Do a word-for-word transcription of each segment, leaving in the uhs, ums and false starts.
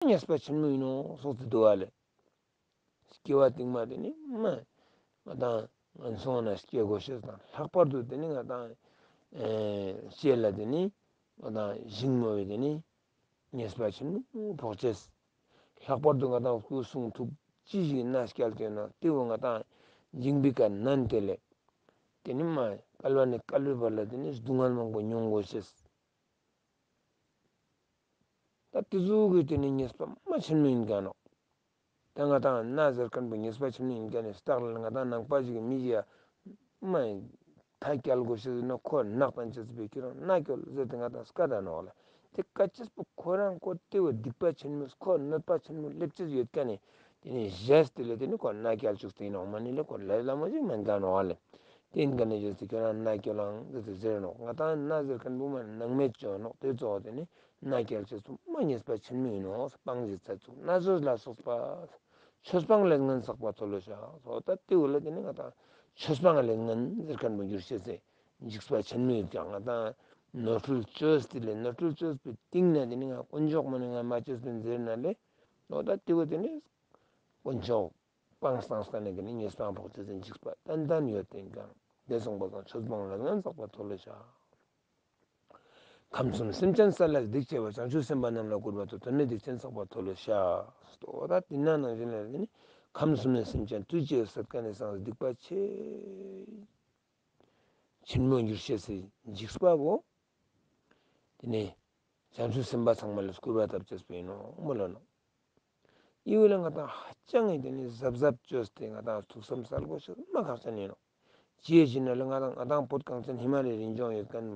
ཉེས་པ་ཆེན་མོ་ཡིན་ནོ་གསུངས་ཏེ་འདུག་བ་ལེ། སྐྱེ་བ་རྟིང་མ་དེ་ནི་མ་ང་དང་ངན་སོང་ན་སྐྱེ་དགོས་ཤེས་དང་། ལྷག་པར་དུ་དེ་ནི་ང་དང་ཨེ་ཤེས་ལ་དེ་ནི་ང་དང་ཞིང་མོ་བའི་དེ་ནི་ཉེས་པ་ཆེན་མོ་ཕོག་ཅེས། ལྷག་པར་དུ་ང་དང་སྐུ་གསུང་ཐུགས་ཅི་ཞིག་ན་སྐྱལ་ཏེ་ན་དེ་བོ་ང་དང་འཇིགས་པའི་ཀ་ནན་དེ་ལས་དེ་ནི་མ་བསྐལ་བ་ནས་བསྐལ་བའི་བར་ལ་དེ་ནི་སྡུག་བསྔལ་མང་པོ་མྱོང་དགོས་ཤེས། ད་དེ་ཚོ་གི་དེ་ནི་ཉེས་པ་མ་ཆེན་མོ་ཡིན་ག་ནོག་ད་ང་དང་ན་ཟེར་མཁན་པོ་ཉེས་པ་ཆེན་མོ་ཡིན་ག་ནི་སྟག་ལ་ང་དང་ནང་པ་ཞིག་གི་མི་ཞིག་ཡ་མ་ཡིན། ཐ་སྐྱལ་དགོས་ཤེས་ཟེར་ན་ཁོ་ནག་དང་བཅས་པའི་ཁྱེད་རང་ན་སྐྱོལ་ཟེར་ཏེ་ང་དང་སྐད་བཏང་ནོག་ལ། དེ་སྐད་ཅེས་པོ་ཁོ་རང་ཁོ་དེ་བོ་སྡིག་པ་ཆེན་མོ་ཁོ་གནོད་པ་ཆེན་མོ་སླེབས་ཅེས་ཡོད་ག་ནི་དེ་ནི་བཞེས་ཏེ་ལ་དེ་ནི་ཁོ་ན་སྐྱལ་བཅུག་སྟེ་ཡིན་ནོག་མ་ནི་ལ་ཁོ་ལས་སླ་མོ་ཞིག་མིན་ག་ནོག་ལ། དེ་ཡིན་ག་ནི་བཞེས་ཏེ་ཁྱོད་རང་ན་སྐྱོལ་ལང་ཟེར་ཏེ་ཟེར་ནོག་ང་དང་ན་ཟེར་མཁན་པོ་མ་ནང་མེད་ཅོ་ནོག་དེ་གཙོ་བོ་དེ་ནི་ན་སྐྱལ་ཅེས་པོ་མ་ཉེས་པ་ཆེན་མོ་ཡིན་ནོག་སྤང་ཞིག་ཚ་ཚུགས་ན་ཟོས་ལ་སོགས་པ། ཆོས་སྤང་ལས་ངན་བསགས་པ་མཐོལ་ལོ་བཤགས། སོ་ད་དེ་བོ་ལ་དེ་ནི་ང་དང་ཆོས་སྤང་ལས་ངན་ཟེར་མཁན་པོ་འགྱུར་ཤེས་ཟེར་འཇིགས་པ་ཆེན་མོ་ཡོད་ཀྱང་ང་དང་ནོར་འཁྲུལ་བཅོས་ཏེ་ལས་ནོར་འཁྲུལ་བཅོས་པའི་སྟེང་ན་དེ་ནི་ང་དཀོན་མཆོག་མ་ནི་ང་མ་བཅོས་པའི་ཟེར་ན་ལས་སོ་ད་དེ་བོ་དེ་ནི་དཀོན་མཆོག་སྤང་སྟངས་ཀ་ནས་ཀ་ནི་ཉེས་པ་ཕོག་ཅེས་ཟེར་འཇིགས་པ་ཏན་ཏན་ཡོད་དེ་ཀྱང་དེ་གསུངས་པ་དང་ཆོས་སྤང་ལས་ངན་བསགས་པ་མཐོལ་ལོ་བཤགས། ཁམས་གསུམ་སེམས་ཅན་ས་ལ་སྡིག་ཆེ་བ། བྱང་ཆུབ་སེམས་དཔའ་རྣམས་ལ་སྐུར་བ་བཏབ། དོན་མེད་སྡིག་ཆེན་བསགས་པ་མཐོལ་ལོ་བཤགས། ལྟོས་ད་དེ་ན་ནང་བཞིན་ལ་ནི་ཁམས་གསུམ་ནས་སེམས་ཅན་དུས་གཅིག་ཟད་མཁན་ནི་སང་སྡིག་པ་ཆེ་ཆེན་མོ་འགྱུར་ཤེས་སི་འཇིགས་པ་བོ། དེ་ནས་བྱང་ཆུབ་སེམས་དཔའ་ཚང་མ་ལ་སྐུར་བ་བཏབ་ཅེས་པ་ཡིན་ནོ་མོ་ལ་ནོ། ཨི་བོ་ལ་ང་དང་ཧ་ཅང་ངི་དེ་ནི་གཟབ་གཟབ་བཅོས་ཏེ་ང་དང་ཐུགས་བསམ་གསལ་དགོས་ཤེས་མ་ཁག་ཅན་ཡིན་ནོ། ཅི་ཡེ་ཞིག་ན་ལ་ང་དང་ང་དང་བོད་གངས་ཅན་ཧི་མ་ལའི་རི་ལྗོངས་ཡོད་མཁན་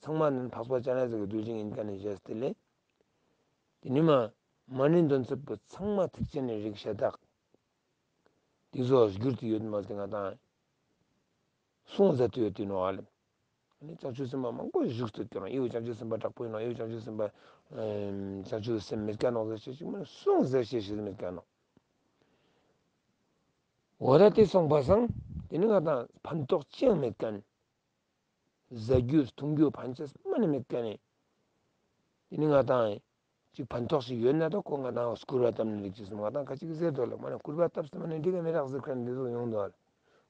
ཚང་མ་ནི་འཕགས་པ་སྤྱན་རས་གཟིགས་ཀྱི་གདུལ་ཞིང་ཡིན་མཁན་ནི་བཞེས་ཏེ་ལས། དེ་ནི་མ་མ་ཎི་འདོན་ཚུལ་པོ་ཚང་མ་ཐེག་ཆེན་ནི་རིགས་ཤ་སྟག་དེ་ཚོ་བསྒྱུར་ཏེ་ཡོད་མ་ཟད་ང་དང་གསུང་མཛད་དེ་ཡོད་དེ་ནོ་ཨ་ལེ། ཨ་ནི་བྱང་ཆུབ་སེམས་དཔའ་མང་པོ་བཞུགས་ཏེ་ཡོད་ཀྱང་ཨི་བོ་བྱང་ཆུབ་སེམས་དཔའ་དྲག་པོ་ཡིན་ནོ། ཨི་བོ་བྱང་ཆུབ་སེམས་དཔའ་ཨེམ་བྱང་ཆུབ་སེམས་མེད་མཁན་ནོ་ཟེར་ཤེས་ཤིག་མ་གསུང་ཟེར་ཤེས་ཤིག་མེད་མཁན་ནོ། འོ་ད་དེ་སོང་པ་སང་དེ་ནི་ང་དང་ཕན་ཐོགས་ཅི་ཡང་མེད་མཁན། ཟ་རྒྱུ་འཐུང་རྒྱུ་ཕན་ཆད་མ་ནི་མེད་མཁན་ནི། དེ་ནི་ང་དང་ཅིག་ཕན་ཐོགས་ཤིག་ཡོད་ན་ད་ཁོ་ང་དང་སྐུར་བ་བཏབ་ནི་རིགས་ཅིག་སོང་ང་དང་ཁ་ཅིག་ཟེར་དོ་ལ་མ་ནི་སྐུར་བ་བཏབ་སྟེ་མ་ནི་འགྲིག་ག་མི་རག་ཟེར་མཁན་འདི་ཚོ་ཡོང་དོ་ལ།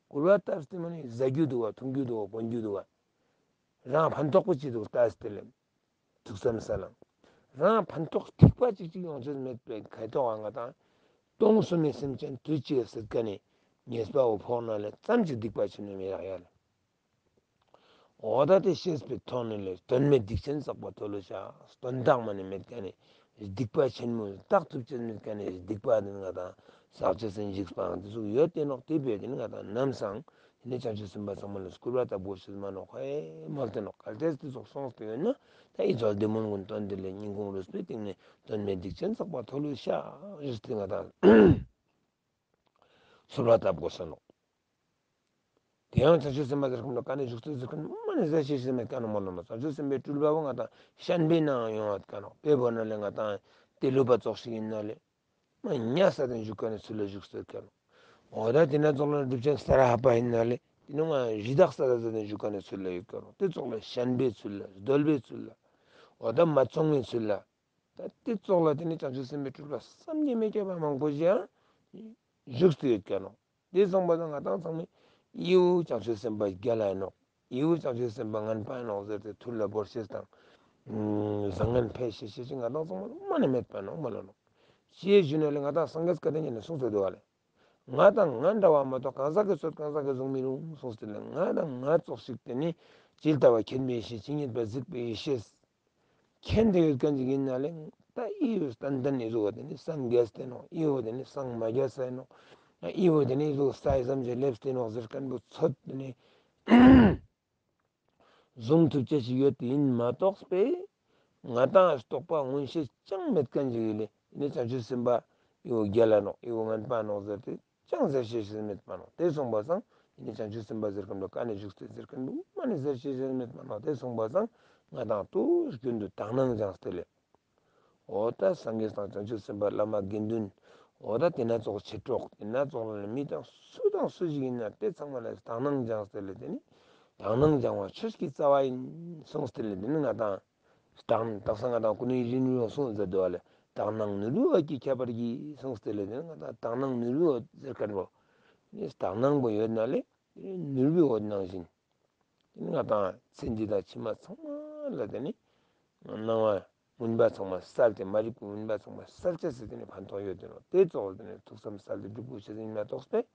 སྐུར་བ་བཏབ་སྟེ་མ་ནི་ཟ་རྒྱུ་འདུག་བ་འཐུང་རྒྱུ་འདུག་བ་གོན་རྒྱུ་འདུག་བ། རང་ཕན་ཐོགས་པོ་ཅི་འདུག་ལྟ་སྟེ་ལེ། ཐུགས་བསམ་ས་ལང་། རང་ཕན་ཐོགས་ཐིགས་པ་གཅིག་གཅིག་ཡོང་ཆེད་མེད་པའི་ཁ་ཐོག་ང་དང་། སྟོང་གསུམ་མའི་སེམས་ཅན་དུས་གཅིག་ཟད་མཁན་ནི་ཉེས་པ་བོ་ཕོག་ན་ལས་ཙམ་གྱི་སྡིག་པ་ཆེན་མོ་མི་རག་ཡ་ལ། འོ་ད་དེ་ཤེས་པའི་ཐོག་ནས་ལས་དོན་མེད་སྡིག་ཆེན་བསགས་པ་མཐོལ་ལོ་བཤགས། དོན་དག་མ་ནི་མེད་མཁན་ནི་སྡིག་པ་ཆེན་མོ་བརྟག་ཐུབ་ཆེད་མེད་མཁན་ནི་སྡིག་པ་དེ་ང་དང་བསགས་ཆེད་སེམས་འཇིགས་པའང་དེ་ཚོ་ཡོད་དེ་ནོག་དེ་བས་དེ་ནི་ང་དང་ནམ་སང་། དེ་ནས་བྱང་ཆུབ་སེམས་དཔའ་ཚང་མ་ལ་སྐུར་བ་བཏབ་དགོས་ཤེས་མ་ནོག་ཧེ་མ་ལྟ་ནོག་གལ་ཏེ་དེ་ཚོ་སོང་སྟེ་ཡོད་ན་ད་ཨི་ཚོ་བདེ་སྨོན་ཀུན་བཏོན་ཏེ་ལས་སྙིང་ཁུང་རུས་པའི་གཏིང་ནས་དོན་མེད་སྡིག་ཆེན་བསགས་པ་མཐོལ་ལོ་བཤགས་ཞུས་ཏེ་ང་དང་གསོལ་བ་བཏབ་དགོས་ས་ནོག་དེ་ཡང་བྱང་ཆུབ་སེམས་དཔའ་ཟེར་མཁན་ལ་ཀ་ནས་བཞུགས་ཚུལ་ཟེར་མཁན་མ་ནས་ཟེར་ཤེས་ཤེས་མེད་ཀ་ནོག་མ་ལོ་ན་བྱང་ཆུབ་སེམས་དཔའི་སྤྲུལ་པ་བོ་ང་དང་བཤན་པའི་ནང་ཡོང་བ་ཀ་ནོག་དཔེ་བོ་ན་ལས་ང་དང་དེ་ལུས་པ་ཙོགས་ཤིག་ཡིན་ན་ལས། མ་ཉ་ས་དེ་བཞུགས་ཀ་ནས་ཚུལ་ལ་བཞུགས་ཟེར་ཀ་ནོ། འོ་ད་དེ་ན་ཙོགས་ལ་སྒྲུབ་ཆེན་ས་ར་ཧ་པ་ཡིན་ན་ལེ། དེ་ནི་མ་རི་དྭགས་ས་ར་ཟེར་ནས་བཞུགས་ཀ་ནས་ཚུལ་ལ་ཡོད་ཀ་ནོ། དེ་ཙོགས་ལ་བཤན་པའི་ཚུལ་ལ་གདོལ་པའི་ཚུལ་ལ། འོ་ད་མ་བཙོང་བའི་ཚུལ་ལ། ད་དེ་ཙོགས་ལ་དེ་ནི་བྱང་ཆུབ་སེམས་དཔའི་སྤྲུལ་པ་བསམ་གྱིས་མི་ཁྱབ་པ་མང་པོ་ཞིག་ཡང་བཞུགས་ཏེ་ཡོད་ཀ་ནོ། དེ་སོང་པ་ན་ང་དང་ཚང་མས་ཡེའུ་བྱང་ཆུབ་སེམས་དཔའ་རྒྱལ་ལ་ཡིན་ནོ། ཡེའུ་བྱང་ཆུབ་སེམས་དཔའ་ངན་པ་ཡིན་ནོ་ཟེར་ཏེ་ཐུར་ལ་བོར་ཤེས་དང་། བཟང་ངན་འཕེལ་ཤེས་ཤེས་ཅིག་ང་དང་ཚང་མ་མ་ནས་མེད་པ་ནོ་མ་ལ་ནོ། ཅི་ཞུ་ན་ལེ་ང་དང་སངས་རྒྱས་བཀའ་དྲིན་ནས་གསུངས་ཏེ་འདུག་བ་ལེ། ང་དང་ང་འདྲ་བ་མ་གཏོགས་གང་ཟག་གི་ཚོད་གང་ཟག་གི་བཟུང་མི་རུང་གསུངས་ཏེ་ལེ། ང་དང་ང་ཙོགས་ཤིག་དེ་ནི་ཇི་ལྟ་བ་མཁྱེན་པའི་ཡེ་ཤེས་ཇི་སྙེད་པ་གཟིགས་པའི་ཡེ་ཤེས། མཁྱེན་ཏེ་ཡོད་མཁན་ཅིག་ཡིན་ན་ལེ། ད་ཨི་ཡོད་ཏན་ཏན་ཨི་ཟུག་དེ་ནི་སངས་རྒྱས་ཏེ་ནོ། ཨི་ཡོད་དེ་ནི་སངས་མ་རྒྱས་ས་ཡིན་ནོ། ཨི་ཡོད་དེ་ནི་ཨི་ཟུག་ས་ཡི་ཙམ་ཞིག་སླེབས་ཏེ་ནོ་ཟེར་མཁན་པོ་ཚོད་དེ་ནི་བཟུང་ཐུབ་ཅེས་ཞིག་ཡོད་དེ་ཡིན་མ་གཏོགས་པས། ང་དང་རྟོགས་པ་མངོན་ཤེས་ཅང་མེད་མཁན་ཅིག་ཡིན་ལེ། ཨི་ནི་བྱང་ཆུབ་སེམས་དཔའ་ཨི་བོ་རྒྱལ་ལ་ནོ། ཨི་བོ་ངན་པ་ནོ་ཟེར་ཏེ། ཅང་ཟེར་ཤེས་ཤེས་མེད་པ་ནོ། དེ་སོང་པ་སང་ཡིན་ནི་བྱང་ཆུབ་སེམས་དཔའ་ཟེར་མཁན་པོ་ཀ་ནས་བཞུགས་ཏེ་ཟེར་མཁན་པོ་མ་ནས་ཟེར་ཤེས་ཤེས་མེད་པ་ནོ། དེ་སོང་པ་སང་ང་དང་དུས་རྒྱུན་དུ་དག་སྣང་སྦྱངས་ཏེ་ལེ། འོ་ད་སངས་རྒྱས་དང་བྱང་ཆུབ་སེམས་དཔའ་བླ་མ་དགེ་འདུན། འོ་ད་དེ་ན་ཙོགས་མཆེད་གྲོགས་དེ་ན་ཙོགས་ལ་མི་དང་སུ་དང་སུ་ཞིག་ཡིན་ན་དེ་ཚང་མ་ལ་དག་སྣང་སྦྱངས་ཏེ་ལེ། དེ་ནི་དག་སྣང་སྦྱང་བ་ཆོས་ཀྱི་རྩ་བ་ཡིན་གསུངས་ཏེ་ལེ། དེ་ནི་ང་དང་དག་དག་ས་ང་དང་ཀུན་ནས་རིན་རུང་གསུངས་ཟེར་འདུག་བ་ལེ། དག་སྣང་ནོར་བུའི་འོད་ཀྱིས་ཁྱབ་པར་གྱིས་གསུངས་ཏེ་ལས་དེ་ནི་ང་དང་དག་སྣང་ནོར་བུའི་འོད་ཟེར་མཁན་པོ། དེ་ནི་དག་སྣང་པོ་ཡོད་ན་ལས་དེ་ནི་ནོར་བུའི་འོད་ནང་བཞིན། དེ་ནི་ང་དང་ཚེ་འདི་དང་ཕྱི་མ་ཚང་མ་ལ་དེ་ནི་སྣང་བ་མུན་པ་ཚང་མ་བསལ་ཏེ་མ་རིག་པའི་མུན་པ་ཚང་མ་བསལ་བྱ་ཟེར་དེ་ནི་ཕན་ཐོགས་ཡོད་དེ་ནོ། དེ་གཙོ་བོ་དེ་ནི་ཐུགས་བསམ་གསལ་ཏེ་སྒྲུབ་དགོས་ཤེས་ཡིན་མ་གཏོགས་པས།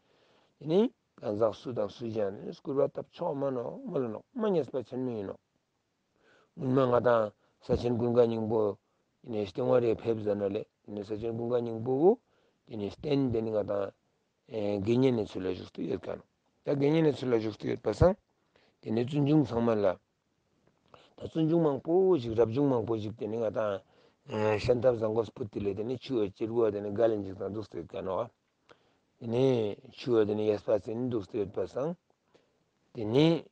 དེ་ནི་གང་ཟག་སུ་དང་སུ་གཞན་ནི་སྐུར་བ་བཏབ་ཆོག་མ་ནོ་མ་ལ་ནོ་མ་ཉེས་པ་ཆེན་མོ་ཡིན་ནོ། སྔོན་མ་ང་དང་ས་ཆེན་ཀུན་དགའ་སྙིང་པོ་ནས་སྟེང་བ་རེ་ཕེབས་ཟ་ན་ལས་དེ་ནས་ས་ཆེན་ཀུན་དགའ་སྙིང་པོ་བོ་དེ་ནས་བསྟན་དེ་ནི་ང་དང་དགེ་བསྙེན་ནས་ཚུལ་ལ་བཞུགས་ཏེ་ཡོད་ཀ་ནོ། ད་དགེ་བསྙེན་ནས་ཚུལ་ལ་བཞུགས་ཏེ་ཡོད་པ་སང་དེ་ནས་བཙུན་ཆུང་ཚང་མ་ལ་ད་བཙུན་ཆུང་མང་པོ་ཞིག་རབ་བྱུང་མང་པོ་ཞིག་དེ་ནི་ང་དང་ཤམ་ཐབས་བཟང་པོ་སྤུད་དེ་ལས་དེ་ནི་ཆུ་བོ་སྐྱེ་དགུ་དེ་ནི་དགའ་ལན་ཅིག་དང་འདུག་སྟེ་ཡོད་ཀ་ནོ། དེ་ནས་ཆུ་བོ་དེ་ནི་ཡས་པ་ཚེ་ནི་འདུག་སྟེ་ཡོད་པ་སང་དེ་ནི།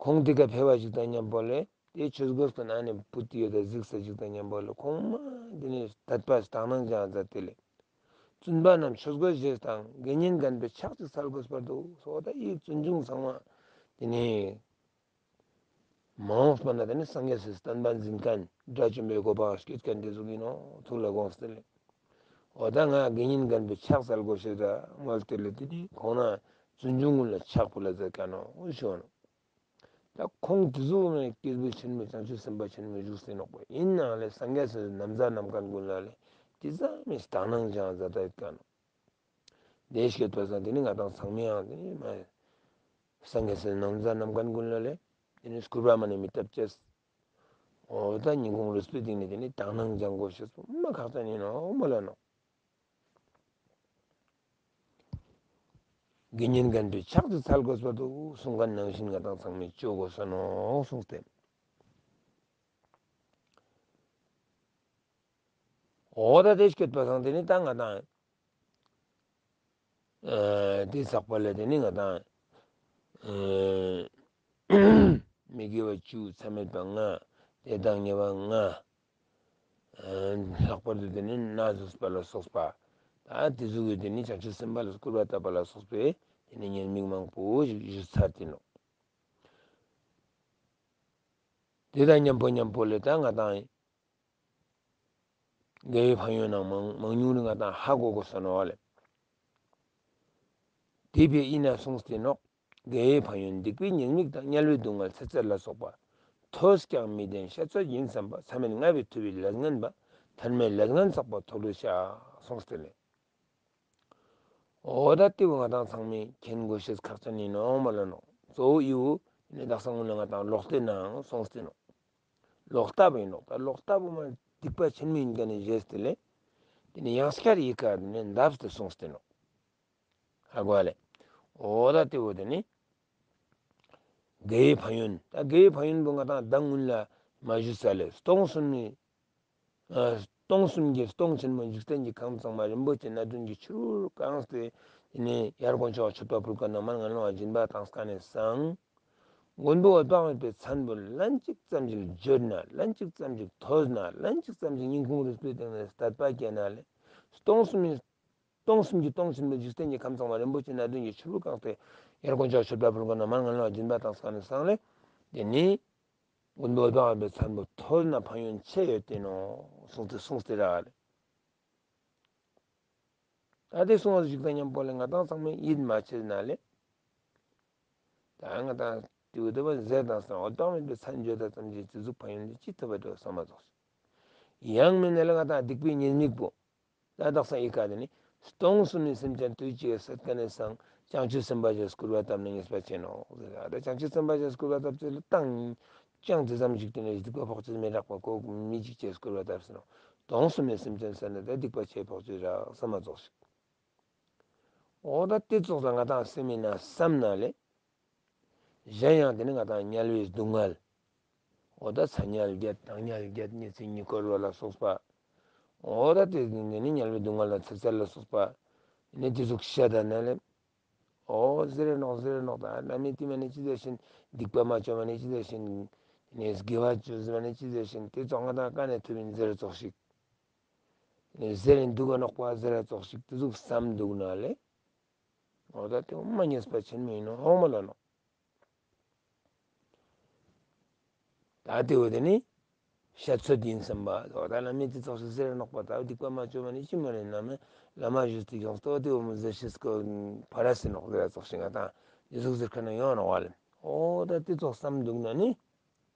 ཁོང་དེ་ག་ཕེབས་པ་ཞིག་དང་མཉམ་པོ་ལས་དེ་ཆོས་གོས་ཀྱི་ནང་ནས་བུད་དེ་ཡོད་དེ་གཟིགས་ས་ཞིག་དང་མཉམ་པོ་ལས་ཁོང་མ་དེ་ནས་དད་པ་དག་སྣང་སྦྱངས་མཛད་དེ་ལས། བཙུན་པ་རྣམས་ཆོས་གོས་བཞེས་དང་དགེ་བསྙེན་རྒན་པའི་ཕྱག་གཅིག་འཚལ་དགོས་པར་འདུག་སོ། ད་ཡིད་བཙུན་ཆུང་ཚང་མ་དེ་ནས་མ་འོངས་པ་ན་དེ་ནས་སངས་རྒྱས་སི་བསྟན་པ་འཛིན་མཁན་དགྲ་བཅོམ་པའི་གོ་འཕང་སྐྱེད་མཁན་དེ་ཚོ་ཡིན་ནོ་ཐུགས་ལ་དགོངས་ཏེ་ལས། འོ་ད་ང་དགེ་བསྙེན་རྒན་པའི་ཕྱག་འཚལ་དགོས་ཤེས་ར་མོལ་ཏེ་ལས་དེ་ནས་ཁོང་ན་བཙུན་ཆུང་ཀུན་ལ་ཕྱག་ཕུལ་ལ་མཛད་ཀ་ནོ་ཞུ་ནོ། ད་ཁོང་དེ་ཚོ་ནས་སྐྱེས་བུ་ཆེན་མོ་བྱང་ཆུབ་སེམས་དཔའ་ཆེན་མོ་བཞུགས་སེ་ནོག་པ་ཡིན་ནའང་ལས་སངས་རྒྱས་སི་ན་བཟའ་བསྣམས་མཁན་ཀུན་ལ་ལས་དེ་ཙམ་མི་དག་སྣང་སྦྱངས་མཛད་ད་ཡོད་ཀ་ནོ། དེ་སྐད་པ་སང་དེ་ནི་ང་དང་ཚང་མའང་དེ་ནི་མ་སངས་རྒྱས་སི་ན་བཟའ་བསྣམས་མཁན་ཀུན་ལ་ལས་དེ་ནི་སྐུར་བ་མ་ནས་མི་བཏབ་ཅེས། འོ་ད་སྙིང་ཁུང་རུས་པའི་གཏིང་ནས་དེ་ནི་དག་སྣང་སྦྱང་དགོས་ཤེས་པོ་མ་ཁག་ཅན་ཡིན་ནོ་མོ་ལ་ནོ། དགེ་བསྙེན་རྒན་པའི་ཕྱག་ཏུ་འཚལ་དགོས་པ་དུ་གསུང་མཁན་ནང་བཞིན་ང་དང་ཚང་མས་བཅོ་དགོས་ས་ནོ་གསུངས་ཏེ། འོ་ད་དེ་སྐད་པ་སང་དེ་ནི་ད་ང་དང་ཨ་དེ་ཚགས་པ་ལས་དེ་ནི་ང་དང་ཨ་མི་དགེ་བ་བཅུ་མཚམས་མེད་པ་ལྔ། དེ་དང་ཉེ་བ་ལྔ། ལྷག་པར་དུ་དེ་ནི་མནའ་ཟུག་པ་ལ་སོགས་པ། ད་དེ་ཟུག་གི་དེ་ནི་བྱང་ཆུབ་སེམས་དཔའ་ལ་སྐུར་བ་བཏབ་པ་ལ་སོགས་པའི་དེ་ནི་ཉེས་དམིགས་མང་པོ་ཞིག་ཞུ་ཚར་ཏེ་ནོ། དེ་དང་མཉམ་པོ་མཉམ་པོ་ལས་ད་ང་དང་དགེ་བའི་ཕན་ཡོན་ནང་མང་མང་ཉུང་རེ་ང་དང་ཧ་གོ་དགོས་ས་ནོ་བ་ལས། དེ་བས་ཡིན་ན་གསུངས་ཏེ་ནོ། དགེ་བའི་ཕན་ཡོན་སྡིག་པའི་ཉེས་དམིགས་དང་། དམྱལ་བའི་སྡུག་བསྔལ་ཚེ་ཚད་ལ་སོགས་པ། ཐོས་ཀྱང་མི་བདེན་བཤད་ཚོད་ཡིན་བསམ་པ། མཚམས་མེད་ལྔ་པའི་ཐུབ་པའི་ལས་ངན་པ། ཐར་མེད་ལས་ངན་ཚོགས་པ་མཐོལ་ལོ་བཤགས་གསུངས་ཏེ་ལས། འོ་ད་དེ་བོ་ང་དང་ཚང་མས་མཁྱེན་དགོས་ཤེས་ཁག་ཅན་ཡིན་ནོ་མ་ལ་ནོ། གཙོ་བོ་ཡུ་ནི་དག་ས་ངོ་ལ་ང་དང་ལོག་ལྟའི་ནང་སོང་སྟེ་ནོ། ལོག་ལྟ་བུ་ཡིན་ནོ། ད་ལོག་ལྟ་བུ་མ་སྡིག་པ་ཆེན་མོ་ཡིན་མཁན་ནི་བཞེས་ཏེ་ལས། དེ་ནི་ཡང་སྐྱར་ཡི་ག་དེ་ནི་འདབས་ཏེ་སོང་སྟེ་ནོ། ཧ་གོ་ལེ། འོ་ད་དེ་བོ་དེ་ནི་དགེ་བའི་ཕན་ཡོན། ད་དགེ་བའི་ཕན་ཡོན་བོ་ང་དང་ད་སྔོན་ལ་མ་ཞུས་ས་ལས་སྟོང་གསུམ་ནི། ཨ་སྟོང་གསུམ་གྱི་སྟོང་ཆེན་མོ་འཇིག་རྟེན་གྱི་ཁམས་ཚང་མ་རིན་པོ་ཆེ་སྣ་བདུན་གྱི་ཆུ་རུར་བཀང་སྟེ། དེ་ནས་ཡར་དཀོན་མཆོག་མཆོད་པ་ཕུལ་ག་ནང་མར་ངན་སློང་སྦྱིན་པ་བཏང་སྐབས་ནས་སང་། མགོན་པོ་འོད་དཔག་མེད་པའི་མཚན་པོ་ལན་གཅིག་ཙམ་ཞིག་བརྗོད་ན། ལན་གཅིག་ཙམ་ཞིག་ཐོས་ན། ལན་གཅིག་ཙམ་ཞིག་སྙིང་ཁུང་རུས་པའི་སྟེང་ནས་དད་པ་སྐྱེས་ན་ལས། སྟོང་གསུམ་ཡིན། སྟོང་གསུམ་གྱི་སྟོང་ཆེན་པོའི་འཇིག་རྟེན་གྱི་ཁམས་ཚང་མ་རིན་པོ་ཆེ་སྣ་བདུན་གྱི་ཆུ་རུར་བཀང་སྟེ། ཡར་དཀོན་མཆོག་མཆོད་པ་ཕུལ་ག་ནང་མར་ངན་སློང་སྦྱིན་པ་བཏང་སྐབས་ནས་སང་ལས། དེ་ནི། མགོན་པོ་འོད་དཔག་མེད་པའི་མཚན་པོ་ཐོས་ན་ཕན་ཡོན་ཆེ་ཡོད་དེ་ནོ། གསུངས་ཏེ་གསུངས་ཏེ་ར་ལས། ད་དེ་གསུངས་པ་ཞིག་དང་མཉམ་པོ་ལས་ང་དང་ཚང་མས་ཡིད་མ་ཆེས་ན་ལས། ད་ང་དང་དེ་བོ་དེ་བ་ཟེར་དང་སང་འོད་དཔག་མེད་པའི་མཚན་བརྗོད་དང་ཙམ་གྱིས་དེ་ཟུག་ཕན་ཡོན་དེ་ཅི་ཐོབ་པ་འགྲོ་བསམ་མ་རྫོགས་ཤིག། ཡང་མིན་ན་ལས་ང་དང་སྡིག་པའི་ཉེས་དམིགས་པོ། ད་དག་ས་ཡི་ག་དེ་ནི། སྟོང་གསུམ་ནི་སེམས་ཅན་དུས་གཅིག་བསད་ཀ་ནས་སང་བྱང་ཆུབ་སེམས་དཔའ་ཞིག་སྐུར་བ་བཏབ་ན་ཉེས་པ་ཆེ་ནོ་ཟེར། ད་བྱང་ཆུབ་སེམས་དཔའ་ཞིག་སྐུར་བ་བཏབ་ཚེ་ལ་བཏང་ཅང་དེ་ཙམ་ཞིག་དེ་ནས་སྡིག་པ་ཕོག་ཅེས་མི་རག་པ་ཁོ་མི་འཇིགས་ཅེས་སྐུར་བ་བཏབ་ཟེར་ནོ། སྟོང་གསུམ་ནི་སེམས་ཅན་བསད་ན་ད་སྡིག་པ་ཆེ་ཕོག་ཅེས་རག་བསམ་མ་རྫོགས་ཤིག། འོ་ད་དེ་ཙོགས་ལ་ང་དང་སེམས་མི་ན་བསམ་ན་ལས། གཞན་ཡང་དེ་ནི་ང་དང་དམྱལ་བའི་སྡུག་བསྔལ། འོ་ད་ཚ་དམྱལ་བརྒྱད་གྲང་དམྱལ་བརྒྱད་གཉིས་ཚེ་ཉེར་འཁོར་བ་ལ་སོགས་པ། འོ་ད་དེ་ནི་དམྱལ་བའི་སྡུག་བསྔལ་ལ་ཚེ་ཚད་ལ་སོགས་པ། ནི་དེ་ཟུག་བཤད་ད་ན་ལེ། འོ་ཟེར་རེ་ནོག་ཟེར་རེ་ནོག་ད་ན་མི་དེ་མ་ནི་ཅི་ཟེར་བཞིན་སྡིག་པ་མ་བཅོ་མ་ནི་ཅི་ཟེར་བཞིན། ནི་དགེ་བ་བཅོ་ཟེར་མ་ནི་ཅི་ཟེར་བཞིན་དེ་ཙོགས་ང་དང་ཀ་ནས་ཐུབ་ཡིན་ཟེར་ཙོགས་ཤིག། ནི་ཟེར་རེ་འདུག་ག་ནོག་པ་ཟེར་ར་ཙོགས་ཤིག་དེ་ཟུག་བསམ་འདུག་ན་ལེ། འོ་ད་དེ་མ་ཉེས་པ་ཆེན་མོ་ཡིན་ནོ་འོ་མ་ལ་ནོ། ད་དེ་བོ་དེ་ནི། ཤ་ཚོད་ཡིན་བསམ་པ། འོ་ད་བླ་མས་དེ་ཙོགས་ཤིག་ཟེར་ནོག་པ། ད་སྡིག་པ་མ་བཅོས་མ་ནི་ཅི་མ་རེད། བླ་མ་བླ་མ་ཞུས་ཏེ་ཡོང་སྟོ་དེ་འོ་མོ་ཟེར་ཤེས་ཀོ་ཕ་ར་སེ་ནོག་ཟེར་ཙོགས་ཤིག་ང་དང་ཡི་ཟུག་ཟེར་ཁ་ན་ཡོང་ནོག་བ་ལེ། འོ་ད་དེ་ཙོགས་བསམ་འདུག་ན་ནི།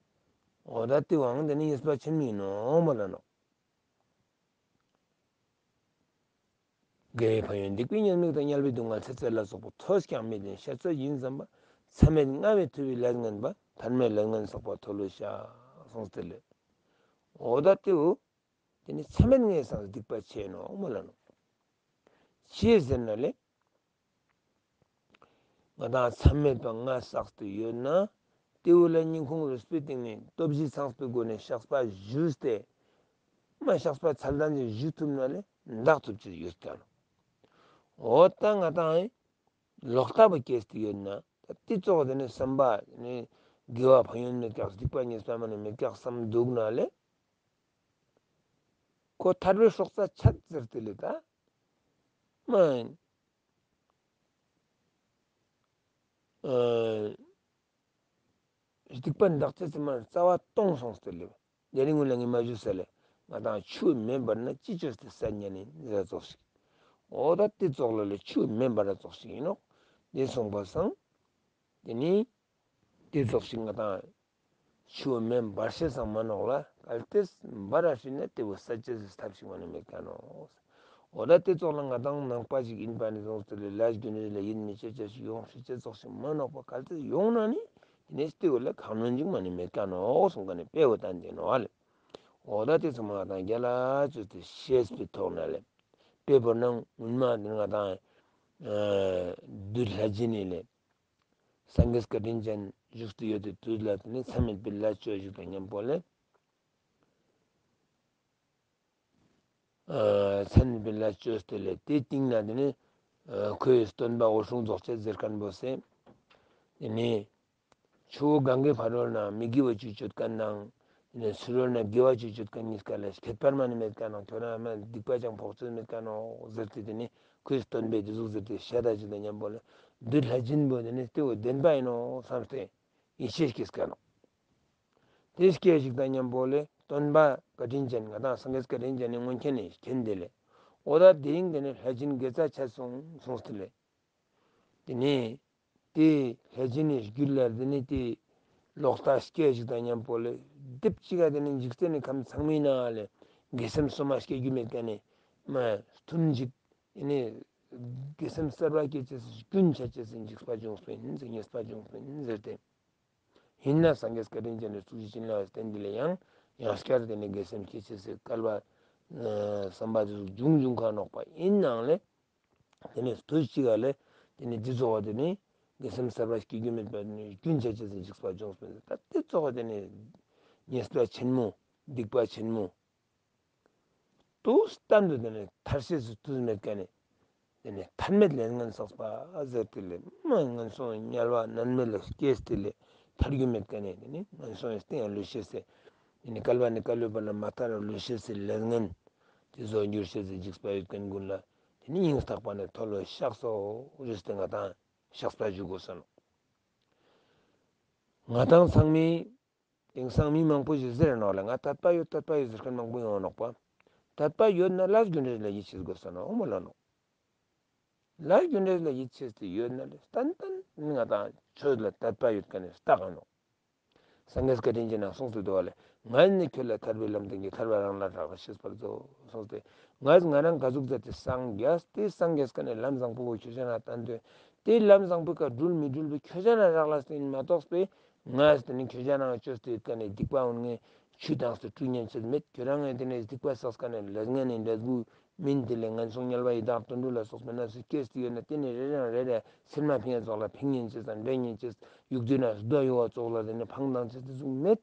འོ་ད་དེ་བའང་དེ་ནི་ཉེས་པ་ཆེན་མོ་ཡིན་ནོ་མ་ལ་ནོག་དགེ་བའི་ཕན་ཡོན་སྡིག་པའི་ཉེས་དམིགས་དང་། དམྱལ་བའི་སྡུག་བསྔལ་ཚེ་ཕྱི་ལ་སོགས་པ། ཐོས་ཀྱང་མི་བདེན་ཤ་ཚོད་ཡིན་བསམ་པ། མཚམས་མེད་ལྔ་བས་ཐུལ་བའི་ལས་ངན་པ། ཐར་མེད་ལས་ངན་བསགས་པ་མཐོལ་ལོ་བཤགས། གསུངས་ཏེ་ལེ། འོ་ད་དེའུ་དེ་ནི་མཚམས་མེད་ལྔའི་སང་སྡིག་པ་ཆེ་ནོ་མ་ལ་ནོ། ཅི་ཟེར་ན་ལེ། ང་དང་མཚམས་མེད་པ་ལྔ་བསགས་ཏེ་ཡོད་ན། དེའུ་ལ་སྙིང་ཁུང་རུས་པའི་གཏིང་ནས་སྟོབས་བཞི་ཚང་བའི་སྒོ་ནས་བཤགས་པ་ཞུས་ཏེ། མ་བཤགས་པ་ཚད་ལྡན་ཅིག་ཞུ་ཐུབ་ན་ལེ་འདག་ཐུབ་ཅིག་ཡོད་ཀྱང་། འོ་ད་ང་དང་ལོག་ལྟ་བུ་སྐྱེས་ཏེ་ཡོད་ན། ད་དེ་ཙོགས་དེ་ནི་བསམ་པ་ནི་དགེ་བ་ཕན་ཡོན་མེད་ཀྱག་སྡིག་པ་ཉེས་པ་མ་ནི་མེད་ཀྱག་བསམ་འདུག་ན་ལེ། ཁོ་ཐར་པའི་སྲོག་རྩ་ཆད་ཟེར་ཏེ་ལེ་ད། མ། ཨ། སྡིག་པ་འདག་ཅེས་ཙམ་མ་རྩ་བ་སྟོང་སོང་སྟེ་ལེ། དེ་རིང་ངུ་ལ་ངས་མ་ཞུ་ས་ལེ། ང་དང་ཆུ་མེ་འབར་ན་ཅི་བཅོས་ཏེ་ས་ཉ་ནི་ཟེར་ཙོགས་ཤིག་འོ་ད་དེ་ཙོགས་ལ་ལེ་ཆུ་མེ་འབར་ར་ཙོགས་ཤིག་ཡིན་ནོག་དེ་སོང་པ་སང་། དེ་ནི། དེ་ཙོགས་ཤིག་ང་དང་། ཆུ་མེ་འབར་ཤེས་སང་མ་ནོག་ལ། གལ་ཏེ་འབར་ར་ཤི་ན་དེ་བོ་ས་ཅེས་སི་ཐབས་ཤིག་མ་ནི་མེད་ཀ་ནོ། འོ་ད་དེ་ཙོགས་ལ་ང་དང་ནང་པ་ཞིག་ཡིན་པ་ནི་ཙོགས་ཏེ་ལེ་ལ་རྒྱུ་ནི་ལ་ཡིན་མི་ཅེ་ཅེ་ཞིག་ཡོང་ཤི་ཅེ་ཙོགས་ཤིག་མ་ནོག་པ། གལ་ཏེ་ཡོང་ན་ནི། དེ་ནི་དེ་བོ་ལ་ཁ་སྣོན་ཅིག་མ་ནི་མེད་ཀ་ནོ་གསུང་ཀ་ནི་དཔེ་བོ་བསྟན་ཏེ་ནོ་ཨ་ལེ། འོ་ད་དེ་ཚོ་མ་དང་རྒྱ་ལ་ཅོས་ཏེ་ཤེས་པའི་ཐོག་ན་ལེ། དཔེ་བོར་ན་སྔོན་མ་དེ་ང་དང་། བདུད་ལྷས་བྱིན་ནི་ལེ། སངས་རྒྱས་བཀའ་དྲིན་ཅན་བཞུགས་ཏེ་ཡོད་དེ་དུས་ལ་དེ་ནི་མཚམས་མེད་པའི་ལས་བཅོས་ཤིག་དང་མཉམ་པོ་ལེ། མཚམས་མེད་པའི་ལས་བཅོས་ཏེ་ལེ་དེ་སྟེང་ན་དེ་ནི། ཁོའི་སྟོན་པ་འོད་སྲུང་རྫོགས་བྱེད་ཟེར་མཁན་པོ་སེ། དེ་ནི། ཆུ་བོ་གངྒཱའི་ཕ་རོལ་ན་མི་དགེ་བ་བཅུ་སྤྱོད་མཁན་དང་། དེ་ནི་ཕྱི་རོལ་ན་དགེ་བ་བཅུ་སྤྱོད་མཁན་གཉིས་ཀ་ལ་ཁྱད་པར་མ་ནི་མེད་ཀ་ནོ། ཁྱོད་རང་མ་སྡིག་པ་ཅང་ཕོག་ཚོད་མེད་ཀ་ནོ་ཟེར་ཏེ་དེ་ནི་ཁོའི་སྟོན་པས་དེ་ཟུག་ཟེར་ཏེ་བཤད་ད་ཅིག་དང་མཉམ་པོ་ལ་བདུད་ལྷས་བྱིན་པོ་དེ་ནི་དེ་བོ་བདེན་པ་ཡིན་ནོ་བསམ་སྟེ་ཡིད་ཆེས་སྐྱེས་ཀ་ནོ། དེ་སྐད་ཅིག་དང་མཉམ་པོ་ལས་སྟོན་པ་བཀའ་དྲིན་ཅན་ང་དང་སངས་རྒྱས་བཀའ་དྲིན་ཅན་ནི་མངོན་མཁྱེན་ནས་མཁྱེན་དེ་ལས། འོ་ད་དེ་རིང་དེ་ནི་ལྷས་བྱིན་དགེ་རྩ་ཆད་སོང་གསུངས་ཏེ་ལས། དེ་ནས་དེ་ལྷས་བྱིན་ནི་རྒྱུད་ལ་དེ་ནི་དེ་ལོག་ལྟ་སྐྱེ་ཞིག་དང་མཉམ་པོ་ལས་སྡེབ་གཅིག་ག་དེ་ནི་འཇིག་རྟེན་ནི་ཁམས་ཚང་མའི་ནང་ལས་དགེ་སེམས་སོ་མ་སྐྱེ་རྒྱུ་མེད་ཀ་ནས་མ་ཐུན་གཅིག་དེ་ནི་དགེ་སེམས་གསར་བ་སྐྱེ་ཅེས་སི་རྒྱུན་ཆད་ཅེས་སི་འཇིགས་པ་བྱུང་སྤེན་ཟེར་ཉེས་པ་བྱུང་སྤེན་ཟེར་ཏེ། ཡིན་ན་སངས་རྒྱས་བཀའ་དྲིན་ཅན་ནི་ཐུགས་རྗེ་བྱིན་རླབས་བརྟེན་དེ་ལས་ཡང་ཡང་བསྐྱར་དེ་ནི་དགེ་སེམས་སྐྱེ་ཅེས་སི་སྐལ་བ་བསམ་པ་དེ་ཚོ་འབྱུང་འབྱུང་ཁ་ནོག་པ་ཡིན་ནའང་ལས། དེ་ནི་དུས་གཅིག་ག་ལས་དེ་ནི་འདི་ཚོ་བ་དེ་ནི་དགེ་སེམས་གསར་པ་སྐྱེ་རྒྱུ་མེད་པ་ནི་རྒྱུན་ཆད་ཅེས་སི་འཇིགས་པ་བྱུང་སྤེན་ཟེར། ད་དེ་ཚོ་བ་དེ་ནི་ཉེས་པ་ཆེན་མོ་སྡིག་པ་ཆེན་མོ། དུས་གཏན་དུ་དེ་ནི་ཐར་ཤེས་སུ་དུས་མེད་ཀ་ནས། དེ་ནི་ཐར་མེད་ལས་ངན་བསགས་པ་ཟེར་ཏེ་ལས་མ་ངན་སོང་དམྱལ་བ་མནར་མེད་ལ་སྐྱེས་ཏེ་ལས་ཐར་རྒྱུ་མེད་ཀ་ནས་དེ་ནི་ངན་སོང་ཡང་སྟེང་ཡང་ལུས་ཤེས་སེ། དེ་ནི་བསྐལ་པ་ནས་བསྐལ་པའི་བར་ལ་མ་ཐར་ར་ལུས་ཤེས་སེ་ལས་ངན་དེ་ཚོ་འགྱུར་ཤེས་སེ་འཇིགས་པ་ཡོད་མཁན་ཀུན་ལ་དེ་ནི་སྙིང་ཐག་པ་ནས་མཐོལ་ལོ་བཤགས་སོ་རེས་ཏེ་ང་དང་བཤགས་པ་ཞུ་དགོས་ས་ནོ། ང་དང་ཚང་མས། དེང་སང་མི་མང་པོ་ཞིག་ཟེར་ནོག་ལ་ང་དད་པ་ཡོད་དད་པ་ཡོད་ཟེར་མཁན་མང་པོ་ཡོང་ནོག་པ། དད་པ་ཡོད་ན་ལས་རྒྱུ་འབྲས་ལ་ཡིད་ཆེས་དགོས་ས་ནོ་འོ་མ་ལ་ནོ། ལས་རྒྱུ་འབྲས་ལ་ཡིད་ཆེས་ཏེ་ཡོད་ན་ལས་ཏན་ཏན་ང་དང་ཆོས་ལ་དད་པ་ཡོད་མཁན་ནི་རྟགས་ནོ། སངས་རྒྱས་བཀའ་དྲིན་ཅན་ན་གསུངས་སུ་འདུག་བ་ལས་ང་ནི་ཁྱོད་ལ་ཐར་པའི་ལམ་སྟོན་གྱི་ཐར་པ་རང་ལ་རག་ལ་ཤེས་པར་མཛོད་གསུངས་ཏེ། ང་ང་རང་ག་ཟུག་མཛད་དེ་སངས་རྒྱས་ཏེ་སངས་རྒྱས་ཀ་ནས་ལམ་བཟང་པོ་བོ་ཁྱོད་ཅག་ན་བསྟན་དོན་ཏེ་ལམ་བཟང་པོའི་ཀ་འགྲུལ་མི་འགྲུལ་བོ་ཁྱོད་ཅག་ན་རག་ལ་སྟོན་མ་གཏོགས་པས། ང་དེ་ནི་ཁྱོད་ཅག་རང་བཅོས་ཏེ་ཡོད་ཀ་ནས་སྡིག་པ་འོང་ངས་ཆུ་དྭངས་སུ་བཀྲུ་ཉན་ཆེད་མེད། ཁྱོད་རང་ངས་དེ་ནས་སྡིག་པ་བསགས་ཀ་ནས་ལས་ངན་ནས་འབྲས་བུ་མིན་དེ་ལས་ངན་སོང་དམྱལ་བ་ཡི་དྭགས་དུད་འགྲོ་ལ་སོགས་པའི་གནས་སུ་སྐྱེས་ཏེ་ཡོད་ན་དེ་ནས་རེ་རང་རེ་རེ་སེམས་མ་ཕན་ཡ་ཙོགས་ལ་ཕན་ཉན་ཆེད་དང་འབྲེལ་ཉན་ཆེད་ཡུག་དུས་ན་རྡོ་ཡོ་བ་ཙོགས་ལ་དེ་ནས་ཕང་དང་ཆེད་དེ་ཟུག་མེད།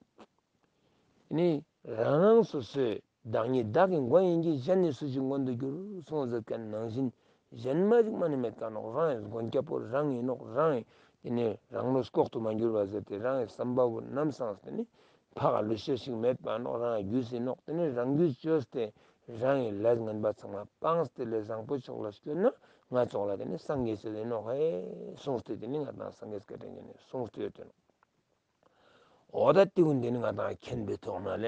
དེ་ནས་རང་རང་སོ་སོའི་བདག་ཉིད་བདག་གི་མགོན་ཡིན་གྱི་གཞན་ནི་སུ་ཞིག་མགོན་དུ་འགྱུར་གསུངས་ཟེར་མཁན་ནང་བཞིན་གཞན་མ་ཞིག་མ་ནི་མེད་ཀ་ནོག་རང་ཡི་མགོན་སྐྱབས་པོ་རང་ཡིན་ནོག་རང་ཡི་དེ་ནས་རང་བློ་ལྐོག་ཏུ་མ་གྱུར་པ་ཟེར་ཏེ་རང་ཡི་བསམ་པ་བོ་ནམ་སངས་ཏེ་ནི་ཕ་ག་ལུས་ཤེས་ཤིག་མེད་པ་ནོག་རང་ཡི་རྒྱུས་ཡིན་ནོག་དེ་ནས་རང་རྒྱུས་བཅོས་ཏེ་རང་ཡི་ལས་ངན་པ་ཚང་མ་སྤངས་ཏེ་ལས་བཟང་པོ་ཕྱོགས་ལ་བསྐྱོད་ན་ང་ཙོགས་ལ་དེ་ནས་སངས་རྒྱས་ཆེད་ཡིན་ནོག་ཧེ་གསུངས་ཏེ་དེ་ནས་ང་དང་སངས་རྒྱས་བཀའ་དྲིན་ཅན་ནས་གསུངས་ཏེ་ཡོད་དེ་ནོག་འོ་ད་དེ་ཀུན་དེ་ནི་ང་དང་མཁྱེན་པའི་ཐོག་ན་ལས།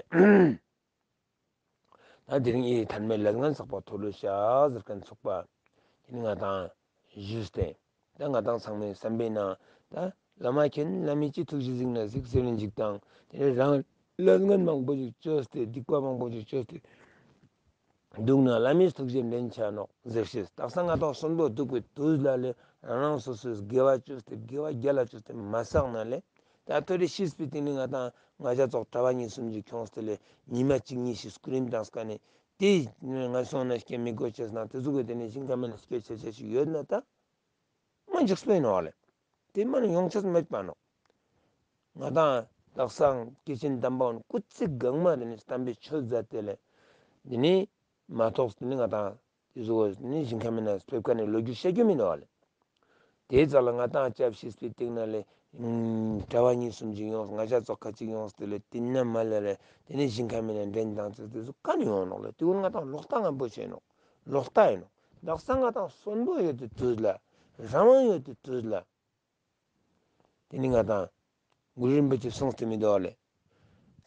ད་དེ་རིང་ཨི་ཐར་མེད་ལས་ངན་བསགས་པ་མཐོལ་ལོ་བཤགས་ཟེར་མཁན་ཚོགས་པ་དེ་ནི་ང་དང་ཞུས་ཏེ། ད་ང་དང་ཚང་མའི་བསམ་པའི་ནང་ད་བླ་མ་མཁྱེན། བླ་མའི་ཅི་ཐུགས་རྗེ་གཟིགས་ན་གཟིགས་ཟེར་ནས་འཇིགས་དང་དེ་ནི་རང་ལས་ངན་མང་པོ་ཞིག་བཅོས་ཏེ་སྡིག་པ་མང་པོ་ཞིག་བཅོས་ཏེ། འདུག་ན་བླ་མའི་ཐུགས་རྗེ་འདྲེན་བྱ་ནོག་ཟེར་ཞེས། དག་ས་ང་དང་གསོན་པོ་འདུག་པའི་དུས་ལ་ལས་རང་རང་སོ་སོས་དགེ་བ་བཅོས་ཏེ་དགེ་བ་རྒྱ་ལ་བཅོས་ཏེ་མ་བསགས་ན་ལས། ད་ཐོ་རེ་ཤི་བའི་སྟེང་ནས་ང་དང་ང་ཅག་ཙོགས་གྲྭ་པ་གཉིས་གསུམ་ཅིག་ཁྱོངས་ཏེ་ལས་ཉི་མ་གཅིག་གཉིས་ཤིག་སྐུ་རིམ་བཏང་སྐབས་ནས་དེ་ང་སོང་ན་སྐྱེ་མི་དགོས་ཅེས་ན་དེ་ཚོ་གི་དེ་ནས་ཞིང་ཁམས་ན་སྐྱེ་ཆེ་ཆེ་ཞིག་ཡོད་ན་ད་མ་འཇིགས་པའི་ནོག་ལས། དེ་མ་ནི་ཡོང་ཆེས་མེད་པ་ནོག་ང་དང་དག་སང་སྐྱེས་ཆེན་དམ་པ་འོན་སྐུ་ཚེ་གང་མ་དེ་ནི་བསྟན་པའི་ཆོས་མཛད་དེ་ལས་དེ་ནི་མ་ཐོག་དེ་ནི་ང་དང་དེ་ཚོ་ནི་ཞིང་ཁམས་ན་ཕེབས་ཀ་ནས་ལོ་རྒྱུས་བཤད་རྒྱུ་མིན་ནོག་ལས། དེའི་རྩ་ལ་ང་དང་སྐྱབས་ཤིག་པའི་སྟེང་ན་ལས་གྲྭ་པ་གཉིས་གསུམ་ཅིག་ཡོངས། ང་ཅག་ཙོགས་ཁ་ཅིག་ཡོངས་ཏེ་ལས་དེ་ན་མ་ལས་ལས་དེ་ནས་ཞིང་ཁམས་ན་འདྲེན་དང་ཚེ་དེ་ཚོ་ག་ནས་ཡོང་ནོག་ལས། དེ་ཀུན་ང་དང་ལོག་ལྟ་ངན་པོ་བྱས་ནོག་ལོག་ལྟ་ཡིན་ནོག་དག་ས་ང་དང་གསོན་པོ་ཡོད་དུས་དུས་ལ་རང་དབང་ཡོད་དུས་དུས་ལ། དེ་ནི་ང་དང་གུ་རུ་རིན་པོ་ཆེ་གསུངས་ཏེ་མི་འདུག་ལས།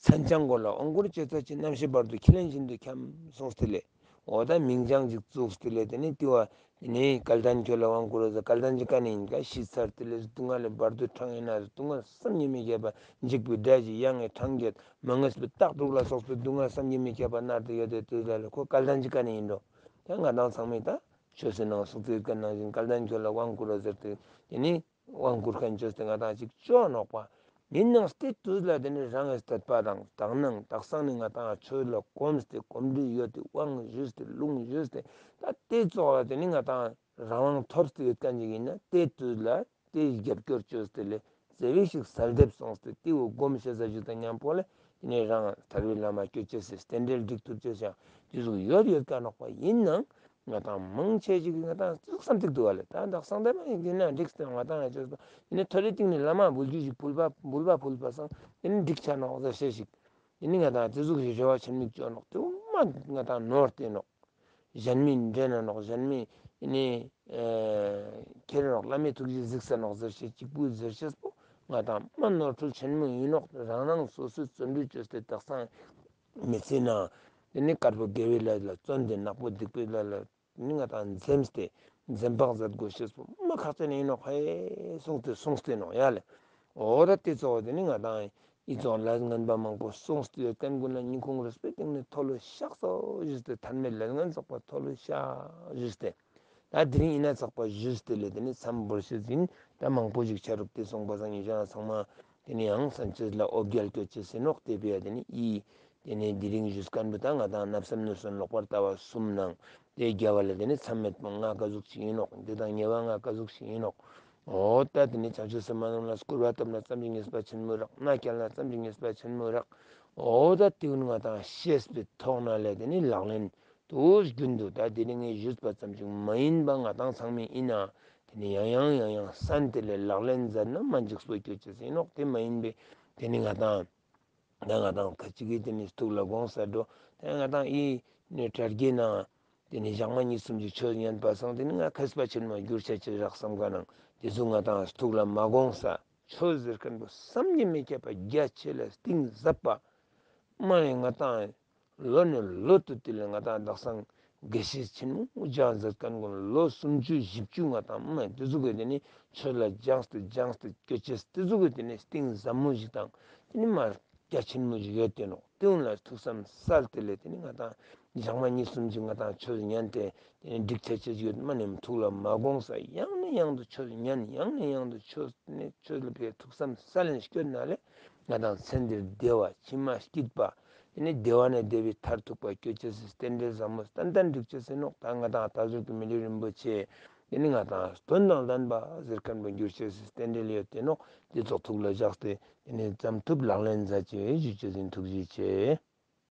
མཚན་བྱང་སྒོ་ལ་དབང་བསྐུར་ཅེས་བྱ་ཅིག་རྣམ་ཤེས་བར་དུ་ཁས་ལེན་བཞིན་དུ་འཁྱམས། གསུངས་ཏེ་ལས། འོ་ད་མིང་བྱང་ཅིག་བཙུགས་ཏེ་ལས་དེ་ནི་དེ་བ་དེ་ནི་སྐལ་ལྡན་ཁྱོད་ལ་དབང་བསྐུར་ཟེར། སྐལ་ལྡན་ཅིག་ག་ནས་ཡིན་ག་ཤི་ཚར་དེ་ལས་སྡུག་བསྔལ་ལས་བར་དུ་ཕྲང་ཡིན་ན་སྡུག་བསྔལ་བསམ་གྱིས་མི་ཁྱབ་པ་འཇིགས་པའི་སྒྲ་ཇི་ཡང་ངེས་གྲངས་བརྒྱད་མ་ངེས་པའི་རྟགས་དྲུག་ལ་སོགས་པའི་སྡུག་བསྔལ་བསམ་གྱིས་མི་ཁྱབ་པ་མནར་ཏེ་ཡོད་དེ་དུས་ལ་ལས་ཁོ་སྐལ་ལྡན་ཅིག་ག་ནས་ཡིན་འགྲོ། ད་ང་དང་ཚང་མས་ད་ཆོས་སྲིད་ནང་གསུངས་ཚུལ་ག་ནང་བཞིན་སྐལ་ལྡན་ཁྱོད་ལ་དབང་བསྐུར་ཟེར་ཏེ་དེ་ནི། དབང་བསྐུར་མཁན་བཅོས་ཏེ་ང་དང་ཅིག་བཅོ་ནོག་པ། ཡིན་ནའང་སྟེ་དུས་ལ་དེ་ནི་རང་གི་དད་པ་དང་དག་སྣང་དག་སང་ནི་ང་དང་ཆོས་ལ་གོམས་ཏེ་གོམས་འདྲིས་ཡོད་དེ་དབང་ཞུས་ཏེ་ལུང་ཞུས་ཏེ་ད་དེ་ཙོགས་ལ་དེ་ནི་ང་དང་རང་དབང་ཐོབ་སྟེ་ཡོད་མཁན་ཅིག་ཡིན་ན་དེ་དུས་ལ་དེ་རྒྱབ་སྐྱོར་བཅོས་ཏེ་ལས་ཟེ་བིག་ཞིག་གསལ་འདེབས་སོང་སྟེ་དེ་འོ་སྒོམ་ཤེས་ས་ཞིག་དང་མཉམ་པོ་ལས། དེ་ནས་རང་ཐར་པའི་ལམ་སྐྱོད་ཅེས་སི་རྟེན་འབྲེལ་སྒྲིག་ཐུབ་ཅེས་ཡང་དེ་ཟུག་ཡོད་ཡོད་ཀ་ནོག་པ་ཡིན་ནའང་ང་དང་མང་ཆེ་ཞིག་གིས་ང་དང་ཙུག་བསམ་ཚིག་འདུག་བ་ལས་ད་དག་སང་དེ་མ་ཡིན་དེ་ན་འགྲིག་སྟེ་ང་དང་ཡང་ཅོས་པ་དེ་ནས་ཐོ་རེ་སྟེང་ནས་བླ་མ་འབུལ་རྒྱུ་ཞིག་ཕུལ་བ་འབུལ་བ་ཕུལ་བ་སང་དེ་ནས་འགྲིག་ཆ་ནོག་ཟེར་ཤེས་ཞིག་དེ་ནས་ང་དང་དེ་ཟུག་གི་རེ་བ་ཆེན་མིག་ཅོ་ནོག་དེ་མ་ང་དང་ནོར་ཏེ་ནོག་གཞན་མི་འདྲེན་ན་ནོག་གཞན་མི་ནི་ཁྱེར་ནོག་བླ་མའི་ཐུགས་རྗེ་གཟིགས་ས་ནོག་ཟེར་ཤེས་གཅིག་པུའི་ཟེར་ཤེས་པོ་ང་དང་མ་ནོར་འཁྲུལ་ཆེན་མོ་ཡིན་ནོག་རང་རང་སོ་སོའི་བརྩོན་འགྲུས་བཅོས་ཏེ་དག་སང་མི་ཚེ་ན་དེ་ནི་དཀར་པོ་དགེ་བའི་ལས་ལ་བརྩོན་ཏེ་ནག་པོ་སྡིག་པའི་ལས་ལ་ནི་ང་དང་འཛེམས་ཏེ་འཛེམ་བག་མཛད་དགོས་ཤེས་པོ་མ་ཁག་ཅན་ཡིན་ནོག་ཧེ་གསུངས་ཏེ་གསུངས་ཏེ་ནོག་ཡ་ལེ། འོ་ད་དེ་ཚོ་དེ་ནི་ང་དང་ཨི་ཚོ་ལས་ངན་པ་མང་པོ་གསུངས་ཏེ་ཡོད་མཁན་ཀུན་ལ་སྙིང་ཁུང་རུས་པའི་གཏིང་ནས་མཐོལ་ལོ་བཤགས་སོ་ཞུས་ཏེ་ཐར་མེད་ལས་ངན་བསགས་པ་མཐོལ་ལོ་བཤགས་ཞུས་ཏེ། ད་དེ་རིང་ཡིན་ན་ཚགས་པ་ཞུས་ཏེ་ལས་དེ་ནི་མཚམས་བོར་ཤེས་ཡིན། ད་མང་པོ་ཞིག་ཆ་རུག་དེ་སོང་པ་སང་ཉིན་ཞག་ཚང་མ་དེ་ནི་ཡང་སན་ཆེས་ལ་ཨོ་བརྒྱལ་སྐྱོ་ཆེས་ཟེར་ནོག་དེ་བས་དེ་ནི་ཨི་དེ་ནས་དེ་རིང་ཞུས་མཁན་པོ་ད་ང་དང་བརྣབ་སེམས་གནོད་སེམས་ལོག་པར་ལྟ་བ་གསུམ་ནང་དེ་རྒྱལ་བ་ལ་དེ་ནི་མཚམས་མེད་པོ་ལྔ་ག་ཟུག་ཞིག་ཡིན་ནོག་འདི་དང་ཉེ་བ་ལྔ་ག་ཟུག་ཞིག་ཡིན་ནོག་འོ་ད་དེ་ནི་བྱང་ཆུབ་སེམས་དཔའ་རྣམས་ལ་སྐུར་བ་བཏབ་ན་ཙམ་གྱིས་ཉེས་པ་ཆེན་མོ་རག་སྣ་བསྐྱལ་ན་ཙམ་གྱིས་ཉེས་པ་ཆེན་མོ་རག་འོ་ད་དེ་ཀུན་ང་དང་ཤེས་པའི་ཐོག་ན་ལས་དེ་ནི་ལག་ལེན་དུ་རྒྱུན་དུ་ད་དེ་ནི་ངས་ཞུས་པ་ཙམ་ཞིག་མ་ཡིན་པ་ང་དང་ཚང་མས་ཡིན་ན་དེ་ནི་ཡང་ཡང་ཡང་ཡང་སན་དེ་ལས་ལག་ལེན་མཛད་ན་མ་འཇིགས་པོ་སྐྱོ་ཆེས་ཡིན་ནོག་དེ་མ་ཡིན་པའི་དེ་ནི་ང་དང་། ད་ང་དང་ཁ་ཅིག་གིས་དེ་ནི་ཐུགས་ལ་དགོངས་ས་འགྲོ། ད་ང་དང་ཨི་ནི་དྲ་རྒྱའི་ནང་དེ་ནི་ཞག་མ་གཉིས་གསུམ་གྱི་ཆོས་ཉན་པ་སང་དེ་ནི་ང་མཁས་པ་ཆེན་མོ་འགྱུར་ཆ་ཆེ་རག་བསམ་ག་ནང་དེ་ཚོ་ང་དང་ཐུགས་ལ་མ་དགོངས་ས་ཆོས་ཟེར་མཁན་པོ་བསམ་གྱིས་མི་ཁྱབ་པ་རྒྱ་ཆེ་ལ་གཏིང་ཟབ་པ། མ་ནི་ང་དང་ལོ་ནས་ལོ་དུ་དེ་ལས་ང་དང་དག་སང་དགེ་བཤེས་ཆེན་མོ་སྦྱངས་མཛད་མཁན་ཀུན་ལོ་སུམ་ཅུ་བཞི་བཅུ་ང་དང་མ་དེ་ཚོ་གི་དེ་ནི་ཆོས་ལ་སྦྱངས་ཏེ་སྦྱངས་ཏེ་སྐྱོ་ཆེས་དེ་ཚོ་གི་དེ་ནི་གཏིང་ཟབ་མོ་ཞིག་དང་དེ་ནི་མ་རྒྱ་ཆེན་མོ་ཞིག་ཡོད་དེ་ནོག་དེ་ཀུན་ལ་ཐུགས་བསམ་གསལ་ཏེ་ལས་དེ་ནི་ང་དང་ཞག་མ་གཉིས་གསུམ་ཅིག་ང་དང་ཆོས་ཉན་ཏེ་དེ་ནི་འགྲིག་ཆ་ཆེས་ཡོད་མ་ནི་ཐུགས་ལ་མ་དགོངས་ས་ཡང་ནས་ཡང་དུ་ཆོས་ཉན་ཡང་ནས་ཡང་དུ་ཆོས་ནི་ཆོས་ལ་ཕའི་ཐུགས་བསམ་གསལ་ལེན་སྐྱོད་ན་ལས། ང་དང་ཚེ་འདིར་བདེ་བ་ཕྱི་མ་སྐྱིད་པ། དེ་ནི་བདེ་བ་ནས་བདེ་བའི་མཐར་ཐུག་པ་སྐྱོད་ཅེས་སི་རྟེན་འབྲེལ་ཟབ་མོ་ཏན་ཏན་འགྲིག་ཅེས་སི་ནོག་ད་ང་དང་ད་གཟོད་ཀྱི་མི་ལུས་རིན་པོ་ཆེ། དེ་ནི་ང་དང་དོན་དང་ལྡན་པ་ཟེར་མཁན་པོ་འགྱུར་ཅེས་སི་རྟེན་འབྲེལ་ཡོད་དེ་ནོག་དེ་ཚོགས་ཐུགས་ལ་བཞག་སྟེ་དེ་ནི་ཙམ་ཐུབ་ལག་ལེན་མཛད་ཅེས་ཞུ་ཅེས་ཡིན། ཐུགས་རྗེ་ཆེ།